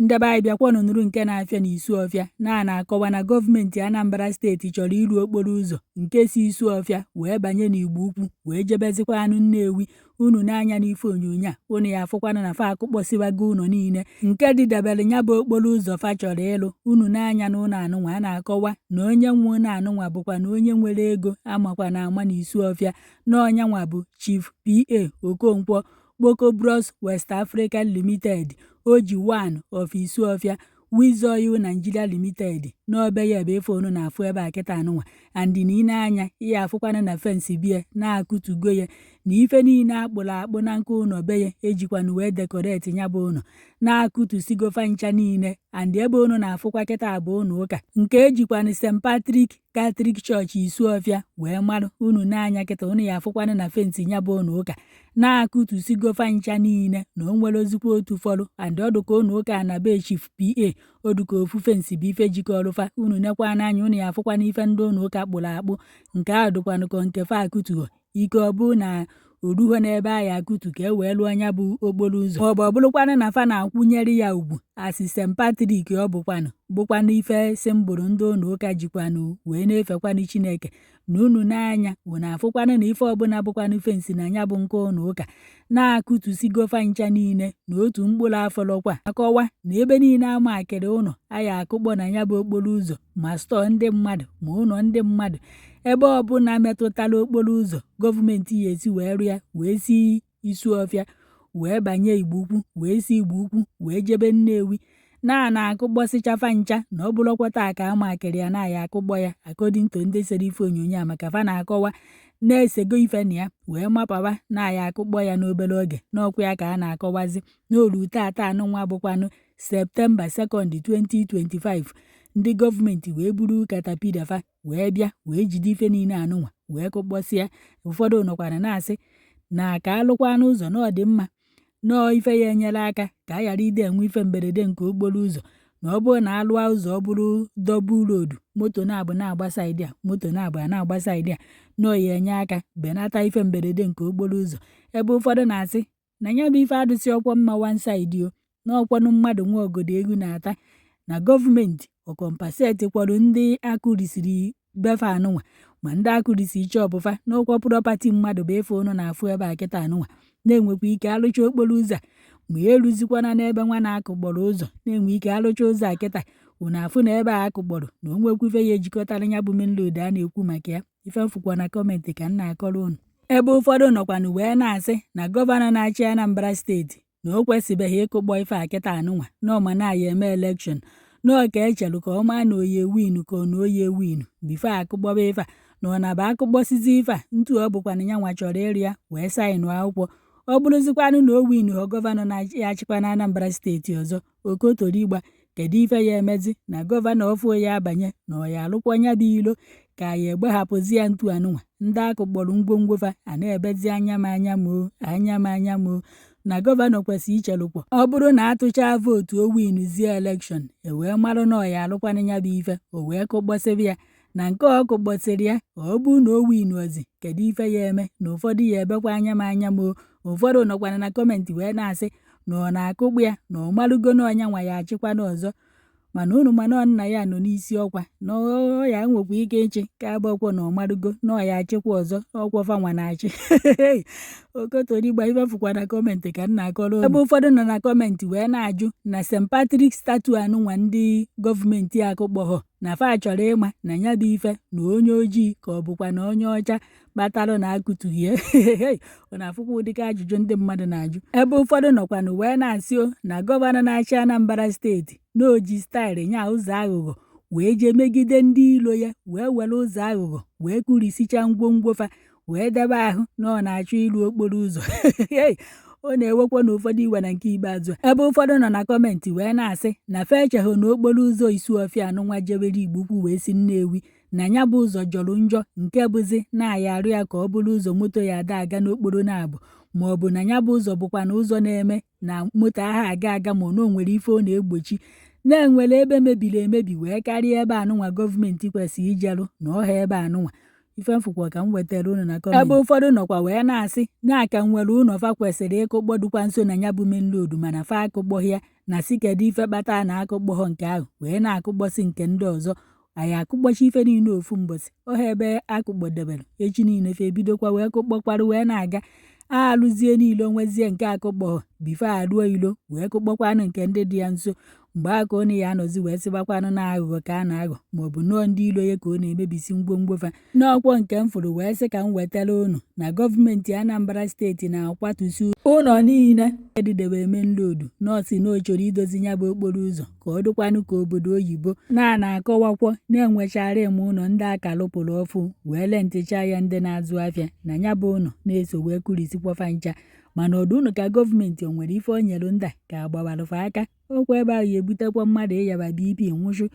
Ndị be anyị, bịakwanụ nụrụ nke na-afịa n'Isuọfịa na a na-akọwa na gọọmenti Anambra Steeti chọrọ ịrụ okporo ụzọ nke si Isuọfịa wee banye n'Igbo Ukwu wee jebezikwanụ Nnewi. Unu n'anya n'ife onyonyo a, unu ya afụkwanụ na fa akụkpọsiwago ụlọ niile nke dịdebere ya bụ okporo ụzọ fa chọrọ ịlụ. Unu n'anya na ụlọ anụnwa, a na-akọwa na onye nwe ụlọ anụnwa bụkwa na onye nwere ego amakwa na ama n'Isuọfịa, na onyenwa bụ Chief PA Okonkwo, Kpoko Bros West African Limited, Oji One of Isuọfịa, Wizoil Nigeria Limited. N'ọbe ya ebe ife unu na-afụ ebe a kịta anụnwa. And na ine anya, ihe afụkwana na fence bie na-akụtugo ya, na ife niile akpụrụ akpụ na nke ụlọ be ya ejikwanụ wee decorate ya bụ ụlọ, na-akụtusigo fa ncha niile. And ebe unu na-afụkwa kịta bụ ụlọ ụka nke ejikwanụ St. Patrick Catholic Church Isuọfịa wee marụ. Unu n'anya kịta, unu ya afụkwanụ na fence ya bụ ụlọ ụka na-akụtusigo fa ncha niile, na o nwere ozikwa otu fọrọ. And ọdụka ụlọ ụka na be Chief PA oduka ofu fence bụ ife jikọrọ fa. Unu nekwa n'anya, unu ya afụkwa n'ife ndị ụlọ ụka kpụrụ akpụ nke ahụ dụkwanụ ka nke fa akụtuo ike. Ọ bụ na oruho n'ebe a ya akụtu ka e wee lụọ nya bụ okporo ụzọ, maọbụ ọ bụrụkwanụ na fa na-akwụnyere ya ugwu asị St. Patrick, ọ bụkwanụ ife symbol ndị ụlọ ụka jikwanụ wee na-efekwanụ Chineke. Na unu n'anya, unu afụkwanụ na ife ọbụla bụkwanụ fence na ya bụ nke ụlọ ụka na-akụtusigo fa ncha niile, na otu mkpụrụ afọlọkwa. Akọwa na ebe niile ama akịrị ụlọ aya akụkpọ na ya bụ okporo ụzọ, ma store ndị mmadụ ma ụlọ ndị mmadụ, ebe ọbụla metụtara okporo ụzọ gọọmenti ya esi wee rụọ ya, wee si Isuọfịa wee banye Igbo Ukwu, wee si Igbo Ukwu wee jebe Nnewi, na na-akụkpọsịcha fa ncha, na ọ bụrụkwa taa ka ama akịrị ya na ya akụkpọ ya, according to ndị sere ife onyonyo a, maka fa na-akọwa na-esego ife na ya wee mapawa na ya akụkpọ ya n'obere oge. N'ọkwa ya ka a na-akọwazi n'olu tata anụnwa, bụkwanụ September 2nd 2025, ndị gọọmenti wee buru caterpillar fa wee bịa wee jide ife niile anụnwa wee kụkpọsịa. Ụfọdụ nọkwana na-asị na ka alụkwa n'ụzọ na ọ dị mma, nọọ ife ya enyere aka ka a ghara ide enwe ife mberede nke okporo ụzọ, na ọ bụrụ na alụọ ụzọ, ọ bụrụ double road, moto na-abụ na-agba side a, moto na-abụ a na-agba side a, nọọ ya enye aka benata ife mberede nke okporo ụzọ. Ebe ụfọdụ na-asị na ya bụ ife adụsị ọkwọ mma one side o, n'ọkwanụ mmadụ nwa ogodo egwu na-ata, na gọọmenti ọ compensate kwado ndị akụrisiri befa anụnwa, ma ndị akụrisi shop fa, n'ọkwa property mmadụ bụ ife ụnụ na-afụ ebe a kịta anụnwa. Na-enwekwa ike alụcha okporo ụzọ a, ma eruzikwana n'ebe nwa na-akụkpọrọ ụzọ, na-enwe ike alụcha ụzọ a kịta, unu afụ na ebe a akụkpọrọ na o nwekwa ife ya ejikọtara ya bụ main road a na-ekwu maka ya. Ife mfụkwa na comment ka m na-akọrọ unu. Ebe ụfọdụ nọkwanụ wee na-asị na gọvanọ na-achị Anambra Steeti na o kwesịbeghị ịkụkpọ ife a kịta anụnwa, na ọma na ya eme election, nọọ ka echelụ ka ọ maa na oye win ka ọ na oye win before akụkpọba ife a, na ọ na-bụ akụkpọsizi ife a ntu ọ bụkwanụ ya nwa chọrọ ịrụ ya wee sign akwụkwọ. Ọ bụrụzikwanụ na o win họ gọvanọ na-achịkwa na Anambra Steeti ọzọ, Okotorigba, kedu ife ya emezi na gọvanọ ọfụ ya abanye na ọ ya alụkwa nya bụ ilo, ka ya egbehapụzi ya ntu anụnwa ndị akụkpọrọ ngwongwo fa a na-ebezi anya m anya m o anya m anya m o? Na gọvanọ kwesịrị ichelụkwa, ọ bụrụ na atụchaa vote, o winzie election, e wee marụ na ọ ya alụkwanụ ya bụ ife, o wee kụkpọsịrị ya. Na nke ọ kụkpọsịrị ya, ọ bụ na o win ozi, kedu ife ya eme? Na ụfọdụ ya ebekwa anya m anya m o. Ụfọdụ nọkwana na comment wee na-asị na ọ na-akụkpụ ya na ọ malụgo na ọnya nwa ya achịkwana ọzọ, mana unu mana nna ya nọ n'isi ọkwa, na ọ ya nwekwa ike ịchị ka abụọkwọ, na ọ marụgo na ọ ya achịkwa ọzọ, ọkwọ fanwa na-achị. Okotorigba, ife fụkwa na comment ka m na-akọrọ. Ebe ụfọdụ nọ na comment wee na-ajụ na St. Patrick statue anụnwa ndị gọọmenti akụkpọghọ, na fa chọrọ ịma na ya bụ ife na onye ojii ka ọ bụkwa na onye ọcha kpatalụ na akụtughi ya. Ọ na-afụkwa ụdịka ajụjụ ndị mmadụ na-ajụ. Ebe ụfọdụ nọkwanụ wee na-asị o na gọvanọ na-achị Anambra Steeti na oji style nya ụzọ aghụghọ wee jee megide ndị ilo ya, wee were ụzọ aghụghọ wee kurisicha ngwongwo fa wee debe ahụ na ọ na-achọ ịrụ okporo ụzọ. Ọ na-ewekwa na ụfọdụ iwe na nke ikpeazụ a. Ebe ụfọdụ nọ na comment wee na-asị na fa echeghị na okporo ụzọ Isuọfịa anụnwa jebere Igbo Ukwu wee si Nnewi, na ya bụ ụzọ jọrọ njọ, nke bụzi na-aya arụ ya ka ọ bụrụ ụzọ moto ya ada aga n'okporo na-abụ, ma ọ bụ na ya bụ ụzọ bụkwa na ụzọ na-eme na moto agha aga aga, ma na o nwere ife ọ na-egbochi, na-enwere ebe mebiri emebi wee karịa ebe anụnwa gọọmenti kwesịrị ijerụ na ọha ebe anụnwa. Ife mfụkwa ka m wetara unu na comment. Ebe ụfọdụ nọkwa wee na-asị na aka nwere ụlọ fa kwesịrị ịkụkpọ dịkwa nso na ya bụ main road, mana fa akụkpọghị ya, na si kedu ife kpata na akụkpọghọ nke ahụ wee na-akụkpọsị nke ndị ọzọ. Anyị akụkpọchi ife niile ofu mbọsị ọha ebe akụkpọdebere echi niile fa ebidokwa wee kụkpọkwarụ wee na-aga alụzie niile onwezie nke akụkpọghọ before arụọ ilo wee kụkpọkwanụ nke ndị dị ya nso. Mgbe aka ọ ya anọzi wee sịbakwanụ na aghụghọ ka a na-aghọ, maọbụ nọọ ndị ilo ya ka ọ na-emebisi ngwongwo fa. N'ọkwọ nke m fụrụ wee sị ka m wetara unu na gọọmenti Anambra Steeti na-akwatusi ụlọ niile dịdebe main road, nọọsị na ọ chọrọ idozi ya bụ okporo ụzọ ka ọ dịkwanụ ka obodo oyibo. Na na-akọwakwọ na-enwechara ime ụlọ ndị aka lụpụrụ ọfụ wee rentịcha ya ndị na-azụ afịa na ya bụ ụlọ na-eso wee kurisikwafa ncha. Mana ọdụ unu ka gọọmenti o nwere ife o nyere ndị a ka agbawarụfa aka okwu ebe ahụ ya ebutekwa mmadụ ịyaba BP nwụchụ,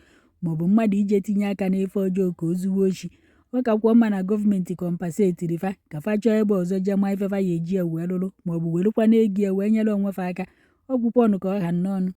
maọbụ mmadụ ije tinye aka n'ife ọjọọ ka o zuwe oshi. Ọ kakwuo mma na gọọmenti compensateri fa ka fa chọọ ebe ọzọ jee ma ife fa ya eji ya wee lụrụ, maọbụ werekwa n'ego ya wee nyere onwe fa aka. Ọ gwụkwa ọnụ ka ọ ha n'ọnụ.